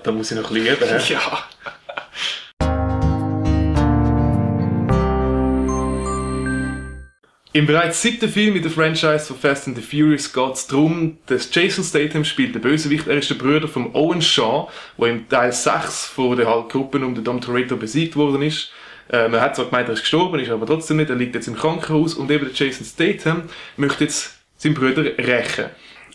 Da muss ich noch ein bisschen üben. Ja. Im bereits 7. Film in der Franchise von Fast and the Furious geht es darum, dass Jason Statham spielt den Bösewicht. Er ist der Bruder von Owen Shaw, der im Teil 6 von der Gruppe um den Dom Toretto besiegt worden ist. Man hat zwar gemeint, er ist gestorben, ist aber trotzdem nicht. Er liegt jetzt im Krankenhaus und eben der Jason Statham möchte jetzt seinen Bruder rächen.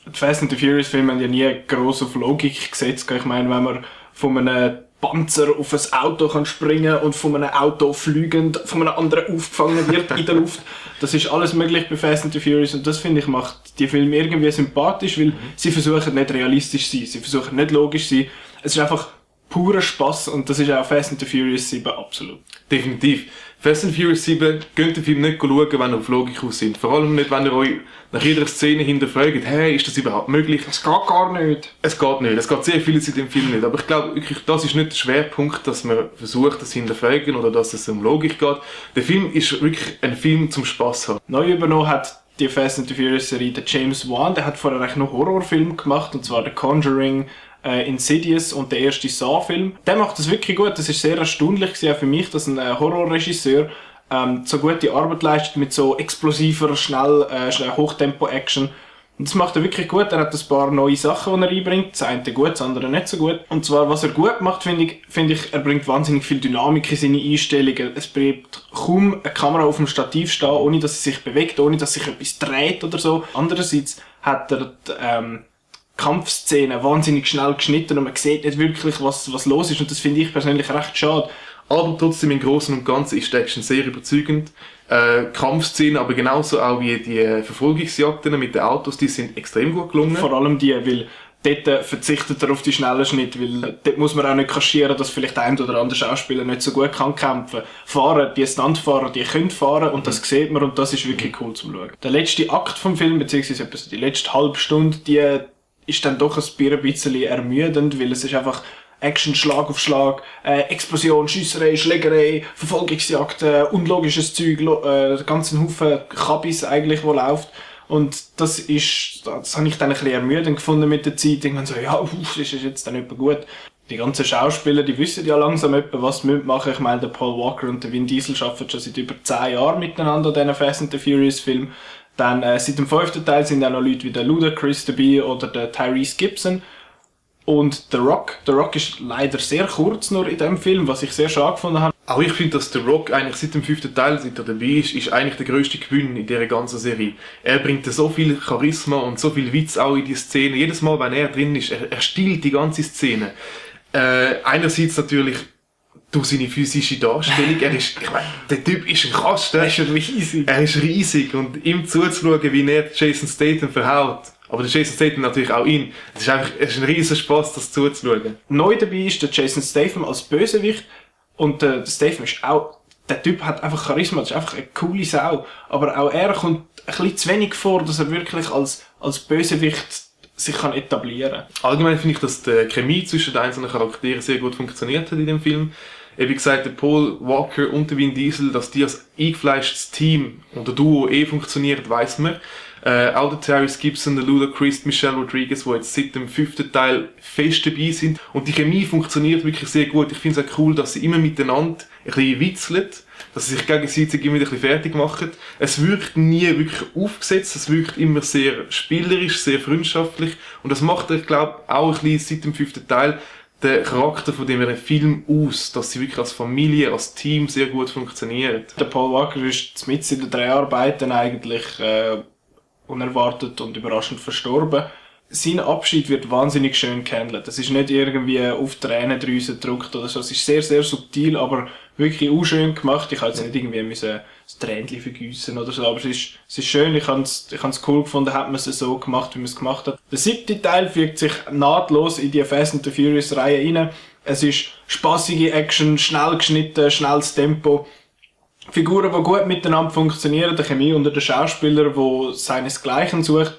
Die Fast and the Furious Filme haben ja nie gross auf Logik gesetzt. Ich meine, wenn man von einem Panzer auf ein Auto kann springen und von einem Auto fliegend von einem anderen aufgefangen wird in der Luft. Das ist alles möglich bei Fast and the Furious und das, finde ich, macht die Filme irgendwie sympathisch, weil sie versuchen nicht realistisch zu sein, sie versuchen nicht logisch zu sein. Es ist einfach purer Spass und das ist auch Fast and the Furious 7 absolut. Definitiv. Fast and Furious 7, könnt den Film nicht schauen, wenn ihr auf Logik aus sind. Vor allem nicht, wenn ihr euch nach jeder Szene hinterfragt, hey, ist das überhaupt möglich? Es geht gar nicht. Es geht nicht. Es geht sehr vieles in dem Film nicht. Aber ich glaube wirklich, das ist nicht der Schwerpunkt, dass man versucht, das hinterfragen oder dass es um Logik geht. Der Film ist wirklich ein Film zum Spass haben. Neu übernommen hat die Fast and the Furious Serie der James Wan, der hat vorher eigentlich noch Horrorfilme gemacht, und zwar The Conjuring, Insidious und der erste Saw-Film. Der macht das wirklich gut. Das ist sehr erstaunlich gewesen, auch für mich, dass ein Horrorregisseur so gute Arbeit leistet mit so explosiver, schnell Hochtempo-Action. Und das macht er wirklich gut. Er hat ein paar neue Sachen, die er einbringt. Das eine gut, das andere nicht so gut. Und zwar, was er gut macht, finde ich, er bringt wahnsinnig viel Dynamik in seine Einstellungen. Es bleibt kaum eine Kamera auf dem Stativ stehen, ohne dass sie sich bewegt, ohne dass sich etwas dreht oder so. Andererseits hat er die Kampfszenen wahnsinnig schnell geschnitten und man sieht nicht wirklich, was los ist. Und das finde ich persönlich recht schade. Aber trotzdem im Großen und Ganzen ist die Action sehr überzeugend. Kampfszenen, aber genauso auch wie die Verfolgungsjagden mit den Autos, die sind extrem gut gelungen. Vor allem die, weil dort verzichtet er auf die schnellen Schnitte, weil dort muss man auch nicht kaschieren, dass vielleicht ein oder andere Schauspieler nicht so gut kann kämpfen. Die Stuntfahrer, die können fahren und das sieht man und das ist wirklich cool zum Schauen. Der letzte Akt vom Film, beziehungsweise die letzte halbe Stunde, die ist dann doch ein bisschen ermüdend, weil es ist einfach Action, Schlag auf Schlag, Explosion, Schiesserei, Schlägerei, Verfolgungsjagd, unlogisches Zeug, ganzen Haufen Kabis eigentlich, wo läuft. Und das habe ich dann ein bisschen ermüdend gefunden mit der Zeit. Irgendwann so, ja, das ist jetzt dann etwa gut. Die ganzen Schauspieler, die wissen ja langsam etwa, was sie machen müssen. Ich meine, der Paul Walker und der Vin Diesel arbeiten schon seit über 10 Jahren miteinander an diesen Fast and the Furious Film. Dann seit dem 5. Teil sind auch noch Leute wie der Ludacris dabei oder der Tyrese Gibson. Und The Rock. The Rock ist leider sehr kurz nur in diesem Film, was ich sehr schade gefunden habe. Auch ich finde, dass The Rock eigentlich seit dem 5. Teil, seit er dabei ist eigentlich der grösste Gewinn in dieser ganzen Serie. Er bringt so viel Charisma und so viel Witz auch in die Szene. Jedes Mal, wenn er drin ist, er stiehlt die ganze Szene. Einerseits natürlich durch seine physische Darstellung. Der Typ ist ein Kasten. Er ist riesig. Er ist riesig und ihm zuzuschauen, wie er Jason Statham verhaut. Aber der Jason Statham natürlich auch ihn. Es ist ein riesen Spass, das zuzuschauen. Neu dabei ist der Jason Statham als Bösewicht. Und der Statham ist auch, der Typ hat einfach Charisma, das ist einfach eine coole Sau. Aber auch er kommt ein bisschen zu wenig vor, dass er wirklich als Bösewicht sich kann etablieren. Allgemein finde ich, dass die Chemie zwischen den einzelnen Charakteren sehr gut funktioniert hat in dem Film. Wie gesagt, der Paul Walker und der Vin Diesel, dass die als eingefleischtes Team oder Duo funktioniert, weiss man. Auch der Tyrese Gibson, der Ludacris, Michelle Rodriguez, die jetzt seit dem 5. Teil fest dabei sind. Und die Chemie funktioniert wirklich sehr gut. Ich finde es auch cool, dass sie immer miteinander ein bisschen witzeln, dass sie sich gegenseitig immer ein bisschen fertig machen. Es wirkt nie wirklich aufgesetzt, es wirkt immer sehr spielerisch, sehr freundschaftlich. Und das macht, ich glaube, auch ein bisschen seit dem 5. Teil den Charakter von dem Film aus, dass sie wirklich als Familie, als Team sehr gut funktionieren. Der Paul Walker ist mitten in den Dreharbeiten eigentlich unerwartet und überraschend verstorben. Sein Abschied wird wahnsinnig schön gehandelt. Das ist nicht irgendwie auf Tränendrüsen gedrückt oder so. Es ist sehr, sehr subtil, aber wirklich auch schön gemacht. Ich musste jetzt nicht irgendwie ein Tränchen vergiessen oder so, aber es ist schön. Ich hab's cool gefunden, hat man es so gemacht, wie man es gemacht hat. Der 7. Teil fügt sich nahtlos in die Fast and the Furious Reihe rein. Es ist spassige Action, schnell geschnitten, schnelles Tempo. Figuren, die gut miteinander funktionieren, der Chemie unter den Schauspielern, der seinesgleichen sucht.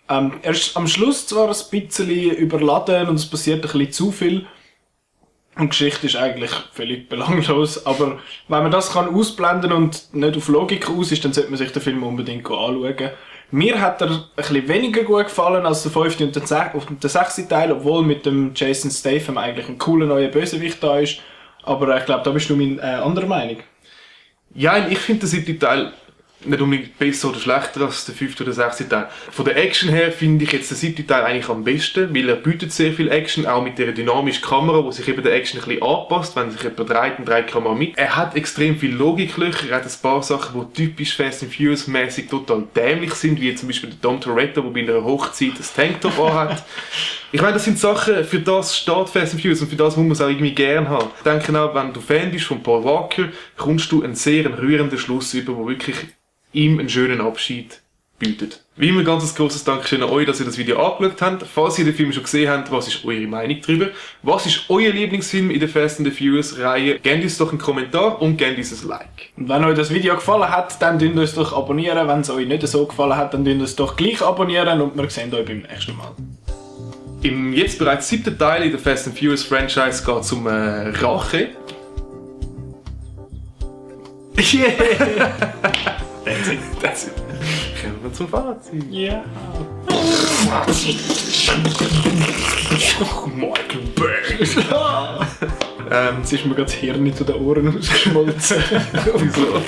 Er ist am Schluss zwar ein bisschen überladen und es passiert ein bisschen zu viel. Und die Geschichte ist eigentlich völlig belanglos. Aber wenn man das kann ausblenden und nicht auf Logik aus ist, dann sollte man sich den Film unbedingt anschauen. Mir hat er ein bisschen weniger gut gefallen als der 5. und der 6. Teil, obwohl mit dem Jason Statham eigentlich ein cooler neuer Bösewicht da ist. Aber ich glaube, da bist du anderer Meinung. Ja, ich finde den 7. Teil nicht unbedingt besser oder schlechter als der 5. oder 6. Teil. Von der Action her finde ich jetzt den 7. Teil eigentlich am besten, weil er bietet sehr viel Action, auch mit der dynamischen Kamera, die sich eben der Action ein bisschen anpasst, wenn sich jemand dreht, dann dreht die Kamera mit. Er hat extrem viele Logiklöcher, er hat ein paar Sachen, die typisch Fast and Furious mäßig total dämlich sind, wie zum Beispiel der Dom Toretto, der bei einer Hochzeit ein Tanktop anhat. Ich meine, das sind Sachen, für das steht Fast and Furious und für das muss man es auch irgendwie gerne haben. Ich denke auch, wenn du Fan bist von Paul Walker, kommst du einen sehr rührenden Schluss über, der wirklich ihm einen schönen Abschied bietet. Wie immer ganz grosses Dankeschön an euch, dass ihr das Video angeschaut habt. Falls ihr den Film schon gesehen habt, was ist eure Meinung darüber? Was ist euer Lieblingsfilm in der Fast and the Furious Reihe? Gebt uns doch einen Kommentar und gebt uns ein Like. Und wenn euch das Video gefallen hat, dann könnt ihr uns doch abonnieren. Wenn es euch nicht so gefallen hat, dann könnt ihr uns doch gleich abonnieren und wir sehen euch beim nächsten Mal. Im jetzt bereits 7. Teil in der Fast and Furious Franchise geht es um Rache. Yeah! That's it. Kommen wir zum Fazit. Ja. Michael Bay. Jetzt ist mir gerade das Hirn zu den Ohren ausgeschmolzen. Wieso?